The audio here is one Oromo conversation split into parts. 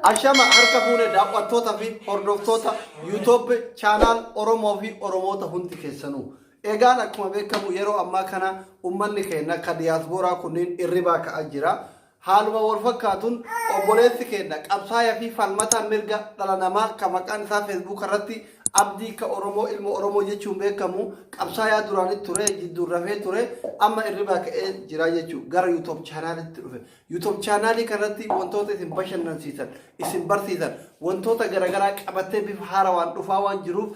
Ashama harka fuune daawwattoota fi hordoftoota YouTube channel Oromoo fi Oromoota hundi keessanuu. Egaan akkuma beekamu yeroo ammaa kana uummanni keenya ka diyaaspooraa kunniin irribaa ka'aa jira. Haaluma wal fakkaatuun obboleessi keenya qabsaayaa fi falmataa mirga dhala namaa ka maqaan isaa Facebook irratti Abdii ka Oromoo ilma Oromoo jechuun beekamu qabsaayaa duraanii ture, jidduun rafee ture, amma irribaa ka'ee jira jechuudha. Gara YouTube channelitti dhufe. YouTube channelii kanatti wantoota isin bashannansiisan, isin barsiisan, wantoota garaagaraa qabatee bifa haarawaan dhufaa waan jiruuf,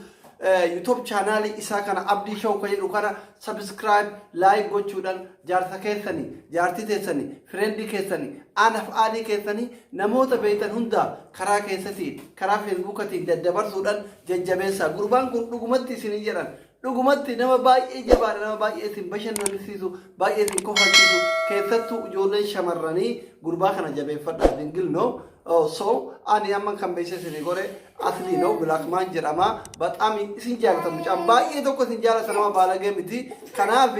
YouTube channelii isaa kana Abdii Show kan jedhu kana subscribe, like gochuudhaan jaarsa keessanii, jaartii teessanii, friendii keessanii, aanaaf aalii keessanii, namoota beektan hundaa karaa keessatiin, karaa Facebookatiin daddabarsuudhaan jajjabeessaa. Gurbaan kun dhugumatti isinii jedhan, dhugumatti nama baay'ee jabaadha, nama baay'ee isin bashannansiisu, baay'ee isin kofalchiisu. Keessattuu ijoolleen shamarranii gurbaa kana jabeeffadha. Single no. So ani amma kan beeksisa isinii godhe Aslii no, Blackman jedhama. Baxaami isin jaalata, mucaan baay'ee tokko isin jaalata, nama baalagee miti. Kanaaf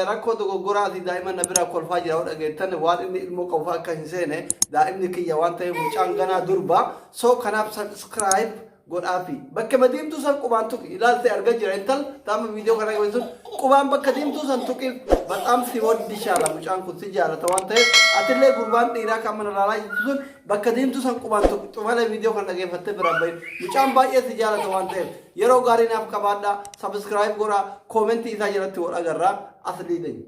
rakkoo dogoggoraa asii daa'ima na biraa kolfaa jira yoo dhageettan, waan inni ilmoo qabu akka hin seene, daa'imni kiyya waan ta'eef, mucaan ganaa durba. So kanaaf subscribe godhaafi, bakka diimtuu san qubaan tuqi. Ilaalte argaa jira, intal taama viidiyoo kana sun qubaan bakka diimtuu san tuqi. Baxaam si waddishaala, mucaan kun si jaalata waan ta'eef, atillee gurbaan dhiiraa kan mana ilaalaa jirtu sun bakka diimtuu san qubaan tuqi. Xumalee viidiyoo kana dhageeffattee biraan bahin, mucaan baay'ee si jaalata waan ta'eef. Yeroo gaarii naaf qabaadhaa, subscribe godhaa, commentii isaa jalatti wal agarraa. Aslii.